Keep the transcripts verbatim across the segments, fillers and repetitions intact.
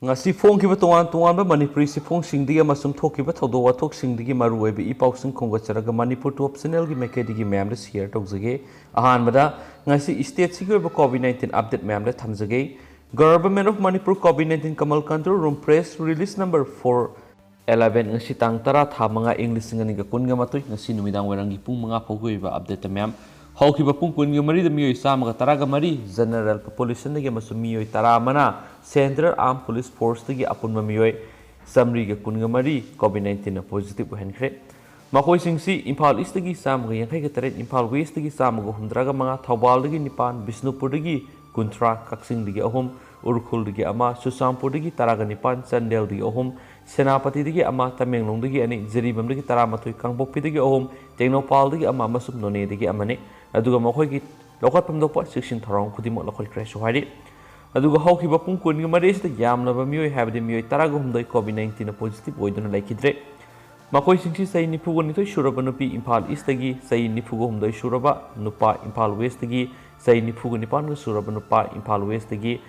ꯉꯁꯤ ꯐꯣꯡꯈꯤꯕ ꯇꯣꯉꯥꯟ ꯇꯣꯉꯥꯟꯕ ꯃꯅꯤꯄꯨꯔꯤ ꯆꯦꯐꯣꯡꯁꯤꯡꯗꯒꯤ ꯑꯃꯁꯨꯡ ꯊꯣꯛꯈꯤꯕ ꯊꯧꯗꯣꯛ ꯋꯥꯊꯣꯛꯁꯤꯡꯗꯒꯤ ꯃꯔꯨꯑꯣꯏꯕ ꯏ ꯄꯥꯎꯁꯤꯡ ꯈꯣꯝꯒꯠꯆꯔꯒ ꯃꯅꯤꯄꯨꯔ ꯇꯣꯞ ꯆꯦꯅꯦꯜꯒꯤ ꯃꯥꯏꯀꯩꯗꯒꯤ ꯃꯌꯥꯝꯗ ꯁꯤꯌꯔ ꯇꯧꯖꯒꯦ꯫ ꯑꯍꯥꯟꯕꯗ, ꯉꯁꯤ ꯁ꯭ꯇꯦꯠꯁꯤꯒꯤ ꯑꯣꯏꯕ ꯀꯣꯚꯤꯗ ꯅꯥꯏꯟꯇꯤꯟ ꯑꯞꯗꯦꯠ ꯃꯌꯥꯝꯗ ꯊꯝꯖꯒꯦ꯫ Government of Manipur COVID nineteen Kamal Control Room Press Release Number four eleven, ꯉꯁꯤ ꯇꯥꯡ ꯇꯔꯥ, ꯊꯥ ꯃꯉꯥ, ꯏꯪ ꯂꯤꯁꯤꯡ ꯑꯅꯤꯒ ꯀꯨꯟꯒ ꯃꯥꯊꯣꯏ, ꯉꯁꯤ ꯅꯨꯃꯤꯗꯥꯡ ꯋꯥꯏꯔꯝꯒꯤ ꯄꯨꯡ ꯃꯉꯥ ꯐꯥꯎꯒꯤ ꯑꯣꯏꯕ ꯑꯞꯗꯦꯠꯇ ꯃꯌꯥꯝ꯫ ꯍꯧꯈꯤꯕ ꯄꯨꯡ ꯀꯨꯟꯒ ꯃꯔꯤꯗ ꯃꯤꯑꯣꯏ ꯆꯥꯝꯃꯒ ꯇꯔꯥꯒ ꯃꯔꯤ General Populationꯗꯒꯤ ꯑꯃꯁꯨꯡ ꯃꯤꯑꯣꯏ ꯇꯔꯥ ꯑꯃꯅ Central Armed Police Forceꯇꯒꯤ ꯑꯄꯨꯟꯕ ꯃꯤꯑꯣꯏ ꯆꯥꯃꯔꯤꯒ ꯀꯨꯟꯒ ꯃꯔꯤ ꯀꯣꯚꯤꯗ ꯅꯥꯏꯟꯇꯤꯟꯅ ꯄꯣꯖꯤꯇꯤꯚ ꯑꯣꯏꯍꯟꯈ꯭ꯔꯦ꯫ ꯃꯈꯣꯏꯁꯤꯡꯁꯤ ꯏꯝꯐꯥꯜ ꯏꯁꯇꯒꯤ ꯆꯥꯝꯃꯒ ꯌꯥꯡꯈꯩꯒ ꯇꯔꯦꯠ, ꯏꯝꯐꯥꯜ ꯋꯦꯁꯇꯒꯤ ꯆꯥꯝꯃꯒ ꯍꯨꯝꯗ꯭ꯔꯥꯒ ꯃꯉꯥ, ꯊꯧꯕꯥꯜꯗꯒꯤ ꯅꯤꯄꯥꯟ, ꯕꯤꯁꯅꯨꯄꯨꯔꯗꯒꯤ ꯀꯨꯟꯊ꯭ꯔꯥ, ꯀꯛꯆꯤꯡꯗꯒꯤ ꯑꯍꯨꯝ, ꯎꯈ꯭ꯔꯨꯜꯗꯒꯤ ꯑꯃ, ꯆꯨꯔꯆꯥꯟꯄꯨꯔꯗꯒꯤ ꯇꯔꯥꯒ ꯅꯤꯄꯥꯟ, ꯆꯥꯟꯗꯦꯜꯗꯒꯤ ꯑꯍꯨꯝ, ꯁꯦꯅꯥꯄꯇꯤꯗꯒꯤ ꯑꯃ, ꯇꯃꯦꯡꯂꯣꯡꯗꯒꯤ ꯑꯅꯤ, ꯖꯤꯔꯤꯕꯥꯝꯗꯒꯤ ꯇꯔꯥꯃꯥꯊꯣꯏ, ꯀꯥꯡꯄꯣꯛꯄꯤꯗꯒꯤ ꯑꯍꯨꯝ, ꯇꯦꯡꯅꯧꯄꯥꯜꯗꯒꯤ ꯑꯃ ꯑꯃꯁꯨꯡ ꯅꯣꯅꯦꯗꯒꯤ ꯑꯃꯅꯤ꯫ ꯑꯗꯨꯒ ꯃꯈꯣꯏꯒꯤ ꯂꯧꯈꯠꯐꯝ ꯊꯣꯛꯄ ꯆꯦꯛꯁꯤꯟ ꯊꯧꯔꯥꯡ ꯈꯨꯗꯤꯡꯃꯛ ꯂꯧꯈꯠꯈ꯭ꯔꯦꯁꯨ ꯍꯥꯏꯔꯤ꯫ ꯑꯗꯨꯒ ꯍꯧꯈꯤꯕ ꯄꯨꯡ ꯀꯨꯟꯒ ꯃꯔꯤꯁꯤꯗ ꯌꯥꯝꯂꯕ ꯃꯤꯑꯣꯏ, ꯍꯥꯏꯕꯗꯤ ꯃꯤꯑꯣꯏ ꯇꯔꯥꯒ ꯍꯨꯝꯗꯣꯏ ꯀꯣꯚꯤꯗ ꯅꯥꯏꯟꯇꯤꯟꯅ ꯄꯣꯖꯤꯇꯤꯚ ꯑꯣꯏꯗꯨꯅ ꯂꯩꯈꯤꯗ꯭ꯔꯦ꯫ ꯃꯈꯣꯏꯁꯤꯡꯁꯤ ꯆꯍꯤ ꯅꯤꯐꯨꯒ ꯅꯤꯊꯣꯏ ꯁꯨꯔꯕ ꯅꯨꯄꯤ ꯏꯝꯐꯥꯜ ꯏꯁꯇꯒꯤ, ꯆꯍꯤ ꯅꯤꯐꯨꯒ ꯍꯨꯝꯗꯣꯏ ꯁꯨꯔꯕ ꯅꯨꯄꯥ ꯏꯝꯐꯥꯜ ꯋꯦꯁꯇꯒꯤ, ꯆꯍꯤ ꯅꯤꯐꯨꯒ ꯅꯤꯄꯥꯟꯒ ꯁꯨꯔꯕ ꯅꯨꯄꯥ ꯏꯝꯐꯥꯜ ꯋꯦꯁꯇꯒꯤ,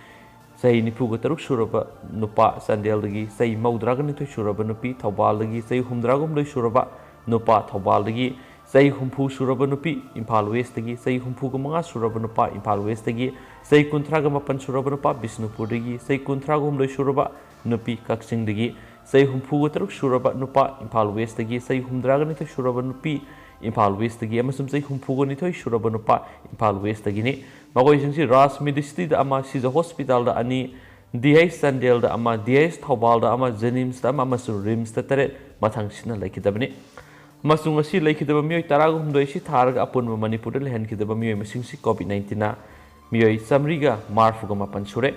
ꯆꯍꯤ ꯅꯤꯐꯨꯒ ꯇꯔꯨꯛ ꯁꯨꯔꯕ ꯅꯨꯄꯥ ꯆꯥꯟꯗꯦꯜꯗꯒꯤ, ꯆꯍꯤ ꯃꯧꯗ꯭ꯔꯥꯒ ꯅꯤꯊꯣꯏ ꯁꯨꯔꯕ ꯅꯨꯄꯤ ꯊꯧꯕꯥꯜꯗꯒꯤ, ꯆꯍꯤ ꯍꯨꯝꯗ꯭ꯔꯥꯒ ꯍꯨꯝꯗꯣꯏ ꯁꯨꯔꯕ ꯅꯨꯄꯥ ꯊꯧꯕꯥꯜꯗꯒꯤ, ꯆꯍꯤ ꯍꯨꯝꯐꯨ ꯁꯨꯔꯕ ꯅꯨꯄꯤ ꯏꯝꯐꯥꯜ ꯋꯦꯁꯇꯒꯤ, ꯆꯍꯤ ꯍꯨꯝꯐꯨꯒ ꯃꯉꯥ ꯁꯨꯔꯕ ꯅꯨꯄꯥ ꯏꯝꯐꯥꯜ ꯋꯦꯁꯇꯒꯤ, ꯆꯍꯤ ꯀꯨꯟꯊ꯭ꯔꯥꯒ ꯃꯥꯄꯟ ꯁꯨꯔꯕ ꯅꯨꯄꯥ ꯕꯤꯁꯅꯨꯄꯨꯔꯗꯒꯤ, ꯆꯍꯤ ꯀꯨꯟꯊ꯭ꯔꯥꯒ ꯍꯨꯝꯗꯣꯏ ꯁꯨꯔꯕ ꯅꯨꯄꯤ ꯀꯛꯆꯤꯡꯗꯒꯤ, ꯆꯍꯤ ꯍꯨꯝꯐꯨꯒ ꯇꯔꯨꯛ ꯁꯨꯔꯕ ꯅꯨꯄꯥ ꯏꯝꯐꯥꯜ ꯋꯦꯁꯇꯒꯤ, ꯆꯍꯤ ꯍꯨꯝꯗ꯭ꯔꯥꯒ ꯅꯤꯊꯣꯏ ꯁꯨꯔꯕ ꯅꯨꯄꯤ ꯏꯝꯐꯥꯜ ꯋꯦꯁꯇꯒꯤ ꯑꯃꯁꯨꯡ ꯆꯍꯤ ꯍꯨꯝꯐꯨꯒ ꯅꯤꯊꯣꯏ ꯁꯨꯔꯕ ꯅꯨꯄꯥ ꯏꯝꯐꯥꯜ ꯋꯦꯁꯇꯒꯤꯅꯤ꯫ ꯃꯈꯣꯏꯁꯤꯡꯁꯤ ꯔꯥꯖ ꯃꯦꯗꯤꯁꯤꯇꯤꯗ ꯑꯃ, ꯁꯤꯖ ꯍꯣꯁꯄꯤꯇꯥꯜꯗ ꯑꯅꯤ, ꯗꯤ ꯑꯩꯆ ꯆꯥꯟꯗꯦꯜꯗ ꯑꯃ, ꯗꯤ ꯑꯩꯆ ꯊꯧꯕꯥꯜꯗ ꯑꯃ, ꯖꯦꯅꯤꯝꯁꯇ ꯑꯃ ꯑꯃꯁꯨꯡ ꯔꯤꯝꯁꯇ ꯇꯔꯦꯠ ꯃꯊꯪꯁꯤꯠꯅ ꯂꯩꯈꯤꯗꯕꯅꯤ꯫ ꯑꯃꯁꯨꯡ ꯉꯁꯤ ꯂꯩꯈꯤꯗꯕ ꯃꯤꯑꯣꯏ ꯇꯔꯥꯒ ꯍꯨꯝꯗꯣꯏ ꯑꯁꯤ ꯊꯥꯔꯒ ꯑꯄꯨꯟꯕ ꯃꯅꯤꯄꯨꯔꯗ ꯂꯩꯍꯟꯈꯤꯗꯕ ꯃꯤꯑꯣꯏ ꯃꯁꯤꯡꯁꯤ ꯀꯣꯚꯤꯗ ꯅꯥꯏꯟꯇꯤꯟꯅ ꯃꯤꯑꯣꯏ ꯆꯥꯃꯔꯤꯒ ꯃꯔꯤꯐꯨꯒ ꯃꯥꯄꯟ ꯁꯨꯔꯦ꯫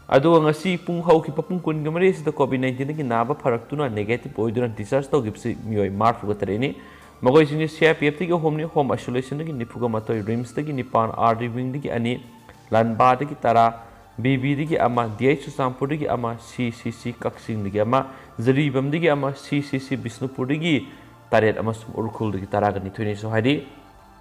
ꯑꯗꯨꯒ ꯉꯁꯤ ꯄꯨꯡ, ꯍꯧꯈꯤꯕ ꯄꯨꯡ ꯀꯨꯟꯒ ꯃꯔꯤ ꯑꯁꯤꯗ ꯀꯣꯚꯤꯗ ꯅꯥꯏꯟꯇꯤꯟꯗꯒꯤ ꯅꯥꯕ ꯐꯔꯛꯇꯨꯅ ꯅꯦꯒꯦꯇꯤꯚ ꯑꯣꯏꯗꯨꯅ ꯗꯤꯁꯆꯥꯔꯖ ꯇꯧꯈꯤꯕꯁꯤ ꯃꯤꯑꯣꯏ ꯃꯔꯤꯐꯨꯒ ꯇꯔꯦꯠꯅꯤ꯫ ꯃꯈꯣꯏꯁꯤꯡꯁꯤ ꯁꯤ ꯑꯥꯏ ꯄꯤ ꯑꯦꯐꯇꯒꯤ ꯑꯍꯨꯝꯅꯤ, ꯍꯣꯝ ꯑꯥꯏꯁꯣꯂꯦꯁꯟꯗꯒꯤ ꯅꯤꯐꯨꯒ ꯃꯥꯊꯣꯏ, ꯔꯤꯝꯁꯇꯒꯤ ꯅꯤꯄꯥꯟ, ꯑꯥꯔ ꯗꯤ ꯋꯤꯡꯗꯒꯤ ꯑꯅꯤ, ꯂꯥꯟꯕꯥꯗꯒꯤ ꯇꯔꯥ, ꯕꯤ ꯕꯤꯗꯒꯤ ꯑꯃ, ꯗꯤ ꯑꯩꯆ ꯆꯨꯔꯆꯥꯟꯄꯨꯔꯗꯒꯤ ꯑꯃ, ꯁꯤ ꯁꯤ ꯁꯤ ꯀꯛꯆꯤꯡꯗꯒꯤ ꯑꯃ, ꯖꯤꯔꯤꯕꯥꯝꯗꯒꯤ ꯑꯃ, ꯁꯤ ꯁꯤ ꯁꯤ ꯕꯤꯁꯅꯨꯄꯨꯔꯗꯒꯤ ꯇꯔꯦꯠ ꯑꯃꯁꯨꯡ ꯎꯈ꯭ꯔꯨꯜꯗꯒꯤ ꯇꯔꯥꯒ ꯅꯤꯊꯣꯏꯅꯤꯁꯨ ꯍꯥꯏꯔꯤ꯫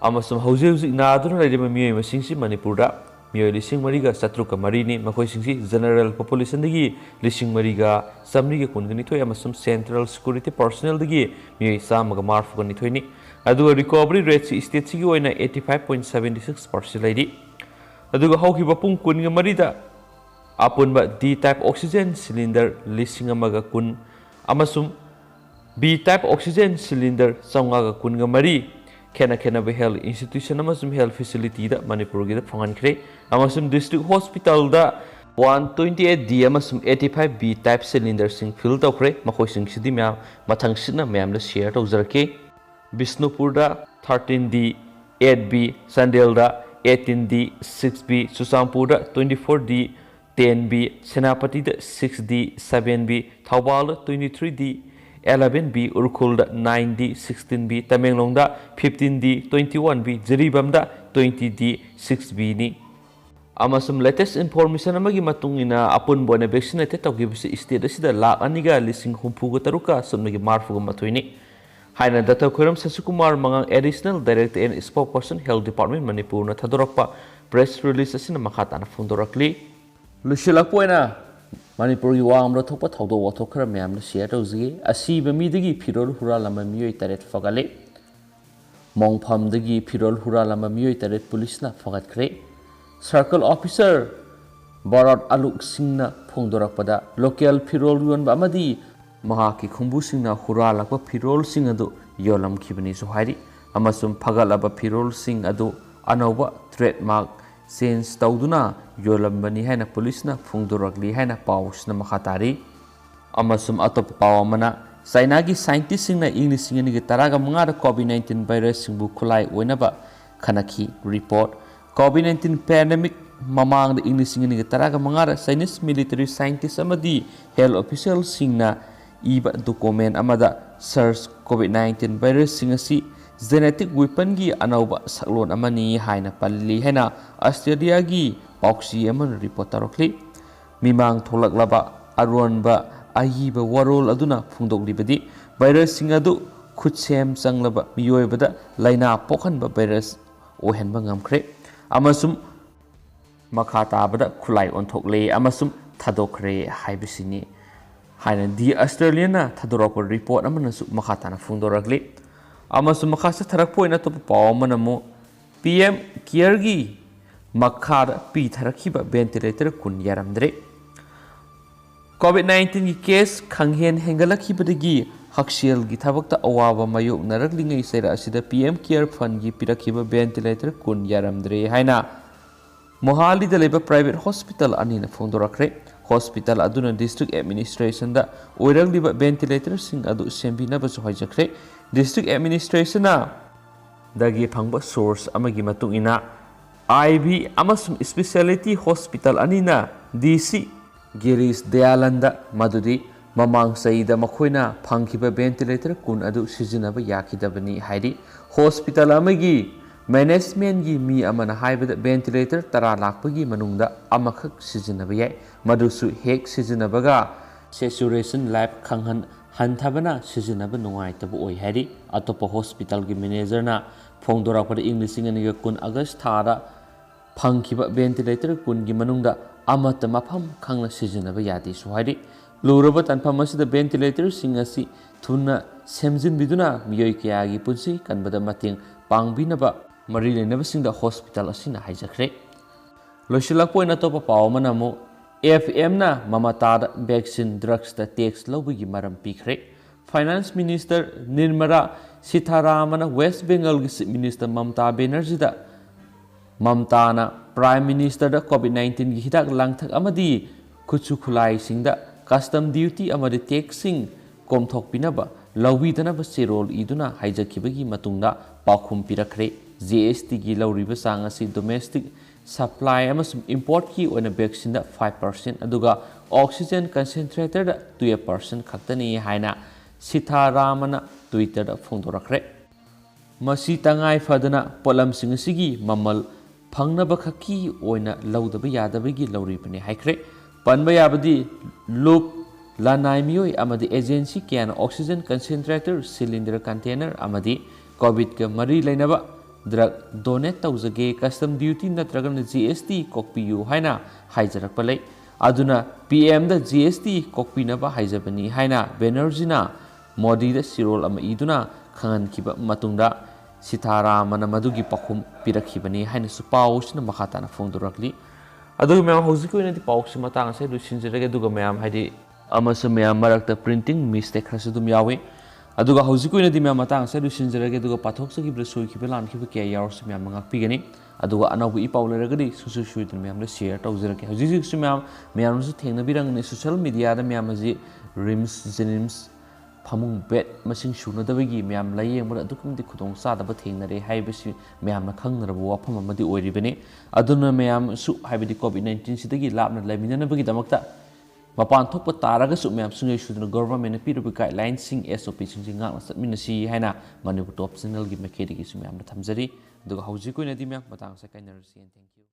ꯑꯃꯁꯨꯡ ꯍꯧꯖꯤꯛ ꯍꯧꯖꯤꯛ ꯅꯥꯗꯨꯅ ꯂꯩꯔꯤꯕ ꯃꯤꯑꯣꯏ ꯃꯁꯤꯡꯁꯤ ꯃꯅꯤꯄꯨꯔꯗ ꯃꯤꯑꯣꯏ ꯂꯤꯁꯤꯡ ꯃꯔꯤꯒ ꯆꯥꯇ꯭ꯔꯨꯛꯀ ꯃꯔꯤꯅꯤ꯫ ꯃꯈꯣꯏꯁꯤꯡꯁꯤ general populationꯗꯒꯤ ꯂꯤꯁꯤꯡ ꯃꯔꯤꯒ ꯆꯥꯃꯔꯤꯒ ꯀꯨꯟꯒ ꯅꯤꯊꯣꯏ ꯑꯃꯁꯨꯡ central security personnelꯗꯒꯤ ꯃꯤꯑꯣꯏ ꯆꯥꯝꯃꯒ ꯃꯔꯤꯐꯨꯒ ꯅꯤꯊꯣꯏꯅꯤ꯫ ꯑꯗꯨꯒ recovery rateꯁꯤ stateꯁꯤꯒꯤ ꯑꯣꯏꯅ eighty five point seventy six percent ꯂꯩꯔꯤ꯫ ꯑꯗꯨꯒ ꯍꯧꯈꯤꯕ ꯄꯨꯡ ꯀꯨꯟꯒ ꯃꯔꯤꯗ ꯑꯄꯨꯟꯕ D type oxygen cylinder ꯂꯤꯁꯤꯡ ꯑꯃꯒ ꯀꯨꯟ ꯑꯃꯁꯨꯡ B type oxygen cylinder ꯆꯥꯝꯃꯉꯥꯒ ꯀꯨꯟꯒ ꯃꯔꯤ ꯈꯦꯠꯅ ꯈꯦꯠꯅꯕ health institution ꯑꯃꯁꯨꯡ health facilityꯗ ꯃꯅꯤꯄꯨꯔꯒꯤꯗ ꯐꯪꯍꯟꯈ꯭ꯔꯦ꯫ ꯑꯃꯁꯨꯡ district hospitalꯗ one twenty eight D ꯑꯃꯁꯨꯡ eighty five B type cylinderꯁꯤꯡ fill ꯇꯧꯈ꯭ꯔꯦ꯫ ꯃꯈꯣꯏꯁꯤꯡꯁꯤꯗꯤ ꯃꯌꯥꯝ ꯃꯊꯪꯁꯤꯠꯅ ꯃꯌꯥꯝꯗ share ꯇꯧꯖꯔꯛꯀꯦ꯫ ꯕꯤꯁꯅꯨꯄꯨꯔꯗ thirteen D eight B, ꯆꯥꯟꯗꯦꯜꯗ eighteen D six B, ꯆꯨꯔꯆꯥꯟꯄꯨꯔꯗ twenty four D ten B, ꯁꯦꯅꯥꯄꯇꯤꯗ six D seven B, ꯊꯧꯕꯥꯜꯗ twenty three D eleven B, ꯎꯈ꯭ꯔꯨꯜꯗ nine D sixteen B, ꯇꯃꯦꯡꯂꯣꯡꯗ fifteen D twenty one B, ꯖꯤꯔꯤꯕꯥꯝꯗ twenty D six Bꯅꯤ꯫ ꯑꯃꯁꯨꯡ latest information ꯑꯃꯒꯤ ꯃꯇꯨꯡ ꯏꯟꯅ ꯑꯄꯨꯟꯕ ꯑꯣꯏꯅ vaccinated ꯇꯧꯈꯤꯕꯁꯤ state ꯑꯁꯤꯗ ꯂꯥꯈ ꯑꯅꯤꯒ ꯂꯤꯁꯤꯡ ꯍꯨꯝꯐꯨꯒ ꯇꯔꯨꯛꯀ ꯁꯨꯞꯅꯒꯤ ꯃꯔꯤꯐꯨꯒ ꯃꯥꯊꯣꯏꯅꯤ ꯍꯥꯏꯅ doctor ꯈꯣꯏꯔꯝ ꯁꯁꯤꯀꯨꯃꯥꯔ ꯃꯉꯥꯡ, Additional Director and Spokesperson, Health Department, ꯃꯅꯤꯄꯨꯔꯅ ꯊꯥꯗꯣꯔꯛꯄ press release ꯑꯁꯤꯅ ꯃꯈꯥ ꯇꯥꯅ ꯐꯣꯡꯗꯣꯔꯛꯂꯤ꯫ ꯂꯣꯏꯁꯤꯜꯂꯛꯄ ꯑꯣꯏꯅ ꯃꯅꯤꯄꯨꯔꯒꯤ ꯋꯥ ꯉꯥꯡꯕꯗ ꯊꯣꯛꯄ ꯊꯧꯗꯣꯛ ꯋꯥꯊꯣꯛ ꯈꯔ ꯃꯌꯥꯝꯅ share ꯇꯧꯖꯒꯦ꯫ ꯑꯁꯤꯕ ꯃꯤꯗꯒꯤ ꯐꯤꯔꯣꯜ ꯍꯨꯔꯥꯜꯂꯝꯕ ꯃꯤꯑꯣꯏ ꯇꯔꯦꯠ ꯐꯒꯠꯂꯦ꯫ ꯃꯣꯡꯐꯝꯗꯒꯤ ꯐꯤꯔꯣꯜ ꯍꯨꯔꯥꯜꯂꯝꯕ ꯃꯤꯑꯣꯏ ꯇꯔꯦꯠ ꯄꯨꯂꯤꯁꯅ ꯐꯒꯠꯈ꯭ꯔꯦ꯫ Circle Officer ꯚꯥꯔꯠ ꯑꯂꯨꯛ ꯁꯤꯡꯅ ꯐꯣꯡꯗꯣꯔꯛꯄꯗ, local ꯐꯤꯔꯣꯜ ꯌꯣꯟꯕ ꯑꯃꯗꯤ ꯃꯍꯥꯛꯀꯤ ꯈꯣꯡꯕꯨꯁꯤꯡꯅ ꯍꯨꯔꯥꯜꯂꯛꯄ ꯐꯤꯔꯣꯜꯁꯤꯡ ꯑꯗꯨ ꯌꯣꯜꯂꯝꯈꯤꯕꯅꯤꯁꯨ ꯍꯥꯏꯔꯤ꯫ ꯑꯃꯁꯨꯡ ꯐꯒꯠꯂꯕ ꯐꯤꯔꯣꯜꯁꯤꯡ ꯑꯗꯨ ꯑꯅꯧꯕ trademark change ꯇꯧꯗꯨꯅ ꯌꯣꯜꯂꯝꯕꯅꯤ ꯍꯥꯏꯅ ꯄꯨꯂꯤꯁꯅ ꯐꯣꯡꯗꯣꯔꯛꯂꯤ ꯍꯥꯏꯅ ꯄꯥꯎꯁꯤꯅ ꯃꯈꯥ ꯇꯥꯔꯤ꯫ ꯑꯃꯁꯨꯡ ꯑꯇꯣꯞꯄ ꯄꯥꯎ ꯑꯃꯅ, ꯆꯥꯏꯅꯥꯒꯤ scientistꯁꯤꯡꯅ ꯏꯪ ꯂꯤꯁꯤꯡ ꯑꯅꯤꯒ ꯇꯔꯥꯒ ꯃꯉꯥꯗ COVID nineteen virusꯁꯤꯡꯕꯨ ꯈꯨꯠꯂꯥꯏ ꯑꯣꯏꯅꯕ ꯈꯟꯅꯈꯤ꯫ Report: COVID nineteen pandemic ꯃꯃꯥꯡꯗ ꯏꯪ ꯂꯤꯁꯤꯡ ꯑꯅꯤꯒ ꯇꯔꯥꯒ ꯃꯉꯥꯗ Chinese military scientist ꯑꯃꯗꯤ health officialꯁꯤꯡꯅ ꯏꯕ document ꯑꯃꯗ SARS COVID nineteen virusꯁꯤꯡ ꯑꯁꯤ genetic weaponꯒꯤ ꯑꯅꯧꯕ ꯁꯛꯂꯣꯟ ꯑꯃꯅꯤ ꯍꯥꯏꯅ ꯄꯜꯂꯤ ꯍꯥꯏꯅ ꯑꯁꯇ꯭ꯔꯦꯂꯤꯌꯥꯒꯤ ꯄꯥꯎꯆꯦ ꯑꯃꯅ report ꯇꯧꯔꯛꯂꯤ꯫ ꯃꯤꯃꯥꯡ ꯊꯣꯛꯂꯛꯂꯕ ꯑꯔꯣꯟꯕ ꯑꯏꯕ ꯋꯥꯔꯣꯜ ꯑꯗꯨꯅ ꯐꯣꯡꯗꯣꯛꯂꯤꯕꯗꯤ, virusꯁꯤꯡ ꯑꯗꯨ ꯈꯨꯠꯁꯦꯝ ꯆꯪꯂꯕ ꯃꯤꯑꯣꯏꯕꯗ ꯂꯥꯏꯅꯥ ꯄꯣꯛꯍꯟꯕ virus ꯑꯣꯏꯍꯟꯕ ꯉꯝꯈ꯭ꯔꯦ ꯑꯃꯁꯨꯡ ꯃꯈꯥ ꯇꯥꯕꯗ ꯈꯨꯠꯂꯥꯏ ꯑꯣꯟꯊꯣꯛꯂꯦ ꯑꯃꯁꯨꯡ ꯊꯥꯗꯣꯛꯈ꯭ꯔꯦ ꯍꯥꯏꯕꯁꯤꯅꯤ ꯍꯥꯏꯅ The Australian ꯅ ꯊꯥꯗꯣꯔꯛꯄ ꯔꯤꯄꯣꯔꯠ ꯑꯃꯅꯁꯨ ꯃꯈꯥ ꯇꯥꯅ ꯐꯣꯡꯗꯣꯔꯛꯂꯤ꯫ ꯑꯃꯁꯨꯡ ꯃꯈꯥ ꯆꯠꯊꯔꯛꯄ ꯑꯣꯏꯅ ꯑꯇꯣꯞꯄ ꯄꯥꯎ ꯑꯃꯅ ꯑꯃꯨꯛ P M Care ꯒꯤ ꯃꯈꯥꯗ ꯄꯤꯊꯔꯛꯈꯤꯕ ventilator ꯀꯨꯟ ꯌꯥꯔꯝꯗ꯭ꯔꯦ꯫ COVID nineteen ꯒꯤ ꯀꯦꯁ ꯈꯪꯍꯦꯟ ꯍꯦꯟꯒꯠꯂꯛꯈꯤꯕꯗꯒꯤ ꯍꯛꯁꯦꯜꯒꯤ ꯊꯕꯛꯇ ꯑꯋꯥꯕ ꯃꯥꯌꯣꯛꯅꯔꯛꯂꯤꯉꯩ ꯆꯩꯔꯥꯛ ꯑꯁꯤꯗ P M Care Fund ꯒꯤ ꯄꯤꯔꯛꯈꯤꯕ ventilator ꯀꯨꯟ ꯌꯥꯔꯝꯗ꯭ꯔꯦ ꯍꯥꯏꯅ ꯃꯣꯍꯥꯂꯤꯗ ꯂꯩꯕ private hospital ꯑꯅꯤꯅ ꯐꯣꯡꯗꯣꯔꯛꯈ꯭ꯔꯦ꯫ Hospital ꯑꯗꯨꯅ district administration ꯗ ꯑꯣꯏꯔꯛꯂꯤꯕ ventilator ꯁꯤꯡ ꯑꯗꯨ ꯁꯦꯝꯕꯤꯅꯕꯁꯨ ꯍꯥꯏꯖꯈ꯭ꯔꯦ꯫ District administration ꯅ ꯗꯒꯤ ꯐꯪꯕ source ꯑꯃꯒꯤ ꯃꯇꯨꯡ ꯏꯟꯅ, I B ꯑꯃꯁꯨꯡ speciality hospital ꯑꯅꯤꯅ D C ꯒꯤꯔꯤꯁ ꯗꯌꯥꯂꯟꯗ ꯃꯗꯨꯗꯤ ꯃꯃꯥꯡ ꯆꯍꯤꯗ ꯃꯈꯣꯏꯅ ꯐꯪꯈꯤꯕ ventilator ꯀꯨꯟ ꯑꯗꯨ ꯁꯤꯖꯤꯟꯅꯕ ꯌꯥꯈꯤꯗꯕꯅꯤ ꯍꯥꯏꯔꯤ꯫ Hospital ꯑꯃꯒꯤ management ꯀꯤ ꯃꯤ ꯑꯃꯅ ꯍꯥꯏꯕꯗ, ventilator ꯇꯔꯥ ꯂꯥꯛꯄꯒꯤ ꯃꯅꯨꯡꯗ ꯑꯃꯈꯛ ꯁꯤꯖꯤꯟꯅꯕ ꯌꯥꯏ, ꯃꯗꯨꯁꯨ ꯍꯦꯛ ꯁꯤꯖꯤꯟꯅꯕꯒ saturation level ꯈꯪꯍꯟ ꯍꯟꯊꯕꯅ ꯁꯤꯖꯤꯟꯅꯕ ꯅꯨꯡꯉꯥꯏꯇꯕ ꯑꯣꯏ ꯍꯥꯏꯔꯤ꯫ ꯑꯇꯣꯞꯄ hospital ꯒꯤ manager ꯅ ꯐꯣꯡꯗꯣꯔꯛꯄꯗ, ꯏꯪ ꯂꯤꯁꯤꯡ ꯑꯅꯤꯒ ꯀꯨꯟ August ꯊꯥꯗ ꯐꯪꯈꯤꯕ ventilator ꯀꯨꯟꯒꯤ ꯃꯅꯨꯡꯗ ꯑꯃꯠꯇ ꯃꯐꯝ ꯈꯪꯅ ꯁꯤꯖꯤꯟꯅꯕ ꯌꯥꯗꯦꯁꯨ ꯍꯥꯏꯔꯤ꯫ ꯂꯨꯔꯕ ꯇꯥꯟꯐꯝ ꯑꯁꯤꯗ ventilator ꯁꯤꯡ ꯑꯁꯤ ꯊꯨꯅ ꯁꯦꯝꯖꯤꯟꯕꯤꯗꯨꯅ ꯃꯤꯑꯣꯏ ꯀꯌꯥꯒꯤ ꯄꯨꯟꯁꯤ ꯀꯟꯕꯗ ꯃꯇꯦꯡ ꯄꯥꯡꯕꯤꯅꯕ ꯃꯔꯤ ꯂꯩꯅꯕꯁꯤꯡꯗ hospital ꯑꯁꯤꯅ ꯍꯥꯏꯖꯈ꯭ꯔꯦ꯫ ꯂꯣꯏꯁꯤꯜꯂꯛꯄ ꯑꯣꯏꯅ ꯑꯇꯣꯞꯄ ꯄꯥꯎ ꯑꯃꯅ ꯑꯃꯨꯛ F M ꯅ ꯃꯃꯇꯥꯗ vaccine drugs ꯇ tax ꯂꯧꯕꯒꯤ ꯃꯔꯝ ꯄꯤꯈ꯭ꯔꯦ꯫ Finance Minister Nirmala ꯁꯤꯊꯥꯔꯥꯃꯟꯅ West Bengal ꯒꯤ Chief Minister ꯃꯃꯇꯥ ꯕꯦꯅꯔꯖꯤꯗ, ꯃꯃꯇꯥꯅ Prime Minister ꯗ COVID nineteen ꯒꯤ ꯍꯤꯗꯥꯛ ꯂꯥꯡꯊꯛ ꯑꯃꯗꯤ ꯈꯨꯠꯁꯨ ꯈꯨꯠꯂꯥꯏꯁꯤꯡꯗ custom duty ꯑꯃꯗꯤ tax ꯁꯤꯡ ꯀꯣꯝꯊꯣꯛꯄꯤꯅꯕ ꯂꯧꯕꯤꯗꯅꯕ ꯆꯦꯔꯣꯜ ꯏꯗꯨꯅ ꯍꯥꯏꯖꯈꯤꯕꯒꯤ ꯃꯇꯨꯡꯗ ꯄꯥꯎꯈꯨꯝ ꯄꯤꯔꯛꯈ꯭ꯔꯦ꯫ G S T ꯒꯤ ꯂꯧꯔꯤꯕ ꯆꯥꯡ ꯑꯁꯤ domestic supply ꯑꯃꯁꯨꯡ import ꯀꯤ ꯑꯣꯏꯅ vaccine ꯗ five percent ꯑꯗꯨꯒ oxygen concentrator ꯗ twelve percent ꯈꯛꯇꯅꯤ ꯍꯥꯏꯅ ꯁꯤꯊꯥꯔꯥꯃꯟꯅ Twitter ꯗ ꯐꯣꯡꯗꯣꯔꯛꯈ꯭ꯔꯦ꯫ ꯃꯁꯤ ꯇꯉꯥꯏ ꯐꯗꯅ ꯄꯣꯠꯂꯝꯁꯤꯡ ꯑꯁꯤꯒꯤ ꯃꯃꯜ ꯐꯪꯅꯕ ꯈꯛꯀꯤ ꯑꯣꯏꯅ ꯂꯧꯗꯕ ꯌꯥꯗꯕꯒꯤ ꯂꯧꯔꯤꯕꯅꯤ ꯍꯥꯏꯈ꯭ꯔꯦ꯫ ꯄꯟꯕ ꯌꯥꯕꯗꯤ, ꯂꯨꯞ ꯂꯅꯥꯏ ꯃꯤꯑꯣꯏ ꯑꯃꯗꯤ agency ꯀꯌꯥꯅ oxygen concentrator, cylinder container ꯑꯃꯗꯤ COVID ꯀ ꯃꯔꯤ ꯂꯩꯅꯕ ꯗ꯭ꯔꯒ ꯗꯣꯅꯦꯠ ꯇꯧꯖꯒꯦ, ꯀꯁꯇꯝ ꯗ꯭ꯌꯨꯇꯤ ꯅꯠꯇ꯭ꯔꯒꯅ ꯖꯤ ꯑꯦꯁ ꯇꯤ ꯀꯣꯛꯄꯤꯌꯨ ꯍꯥꯏꯅ ꯍꯥꯏꯖꯔꯛꯄ ꯂꯩ꯫ ꯑꯗꯨꯅ ꯄꯤ ꯑꯦꯝꯗ ꯖꯤ ꯑꯦꯁ ꯇꯤ ꯀꯣꯛꯄꯤꯅꯕ ꯍꯥꯏꯖꯕꯅꯤ ꯍꯥꯏꯅ ꯕꯦꯅꯔꯖꯤꯅ ꯃꯣꯗꯤꯗ ꯆꯤꯔꯣꯜ ꯑꯃ ꯏꯗꯨꯅ ꯈꯪꯍꯟꯈꯤꯕ ꯃꯇꯨꯡꯗ ꯁꯤꯊꯥꯔꯥꯃꯅ ꯃꯗꯨꯒꯤ ꯄꯥꯎꯈꯨꯝ ꯄꯤꯔꯛꯈꯤꯕꯅꯤ ꯍꯥꯏꯅꯁꯨ ꯄꯥꯎ ꯑꯁꯤꯅ ꯃꯈꯥ ꯇꯥꯅ ꯐꯣꯡꯗꯣꯔꯛꯂꯤ꯫ ꯑꯗꯨꯒ ꯃꯌꯥꯝ, ꯍꯧꯖꯤꯛꯀꯤ ꯑꯣꯏꯅꯗꯤ ꯄꯥꯎꯁꯤ ꯃꯇꯥꯡ ꯑꯁꯤꯗ ꯂꯣꯏꯁꯤꯟꯖꯔꯒꯦ꯫ ꯑꯗꯨꯒ ꯃꯌꯥꯝ, ꯍꯥꯏꯗꯤ, ꯑꯃꯁꯨꯡ ꯃꯌꯥꯝ ꯃꯔꯛꯇ ꯄ꯭ꯔꯤꯟꯇꯤꯡ ꯃꯤꯁꯇꯦꯛ ꯈꯔꯁꯨ ꯑꯗꯨꯝ ꯌꯥꯎꯏ꯫ ꯑꯗꯨꯒ ꯍꯧꯖꯤꯛꯀꯤ ꯑꯣꯏꯅꯗꯤ ꯃꯌꯥꯝ ꯃꯇꯥꯡ ꯑꯁꯤꯗ ꯂꯣꯏꯁꯤꯟꯖꯔꯒꯦ꯫ ꯑꯗꯨꯒ ꯄꯥꯊꯣꯛꯆꯈꯤꯕꯗ ꯁꯣꯏꯈꯤꯕ ꯂꯥꯟꯈꯤꯕ ꯀꯌꯥ ꯌꯥꯎꯔꯁꯨ ꯃꯌꯥꯝꯅ ꯉꯥꯛꯄꯤꯒꯅꯤ꯫ ꯑꯗꯨꯒ ꯑꯅꯧꯕ ꯏ ꯄꯥꯎ ꯂꯩꯔꯒꯗꯤ ꯁꯨꯡꯁꯣꯏ ꯁꯣꯏꯗꯅ ꯃꯌꯥꯝꯗ ꯁꯤꯌꯔ ꯇꯧꯖꯔꯛꯀꯦ꯫ ꯍꯧꯖꯤꯛ ꯍꯧꯖꯤꯛꯁꯨ ꯃꯌꯥꯝ, ꯃꯌꯥꯝꯅꯁꯨ ꯊꯦꯡꯅꯕꯤꯔꯝꯒꯅꯤ, ꯁꯣꯁꯤꯌꯦꯜ ꯃꯤꯗꯤꯌꯥꯗ ꯃꯌꯥꯝ ꯍꯧꯖꯤꯛ ꯔꯤꯝꯁ, ꯖꯦꯅꯤꯝꯁ ꯐꯃꯨꯡ ꯕꯦꯗ ꯃꯁꯤꯡ ꯁꯨꯅꯗꯕꯒꯤ ꯃꯌꯥꯝ ꯂꯥꯌꯦꯡꯕꯗ ꯑꯗꯨꯛꯀꯤ ꯃꯇꯤꯛ ꯈꯨꯗꯣꯡ ꯆꯥꯗꯕ ꯊꯦꯡꯅꯔꯦ ꯍꯥꯏꯕꯁꯤ ꯃꯌꯥꯝꯅ ꯈꯪꯅꯔꯕ ꯋꯥꯐꯝ ꯑꯃꯗꯤ ꯑꯣꯏꯔꯤꯕꯅꯤ꯫ ꯑꯗꯨꯅ ꯃꯌꯥꯝꯁꯨ, ꯍꯥꯏꯕꯗꯤ ꯀꯣꯚꯤꯗ ꯅꯥꯏꯟꯇꯤꯟꯁꯤꯗꯒꯤ ꯂꯥꯞꯅ ꯂꯩꯃꯤꯟꯅꯅꯕꯒꯤꯗꯃꯛꯇ ꯃꯄꯥꯟ ꯊꯣꯛꯄ ꯇꯥꯔꯒꯁꯨ ꯃꯌꯥꯝ ꯁꯨꯡꯁꯣꯏ ꯁꯣꯏꯗꯅ ꯒꯣꯚꯔꯟꯃꯦꯟꯠꯅ ꯄꯤꯔꯤꯕ ꯒꯥꯏꯗꯂꯥꯏꯟꯁꯤꯡ, ꯑꯦꯁ ꯑꯣ ꯄꯤꯁꯤꯡꯁꯤ ꯉꯥꯛꯅ ꯆꯠꯃꯤꯟꯅꯁꯤ ꯍꯥꯏꯅ ꯃꯅꯤꯄꯨꯔ ꯇꯣꯞ ꯆꯦꯅꯦꯜꯒꯤ ꯃꯥꯏꯀꯩꯗꯒꯤꯁꯨ ꯃꯌꯥꯝꯗ ꯊꯝꯖꯔꯤ꯫ ꯑꯗꯨꯒ ꯍꯧꯖꯤꯛ ꯑꯣꯏꯅꯗꯤ ꯃꯌꯥꯝ ꯃꯇꯥꯡ ꯑꯁꯤꯗ ꯀꯥꯏꯅꯔꯁꯤ꯫ And thank you꯫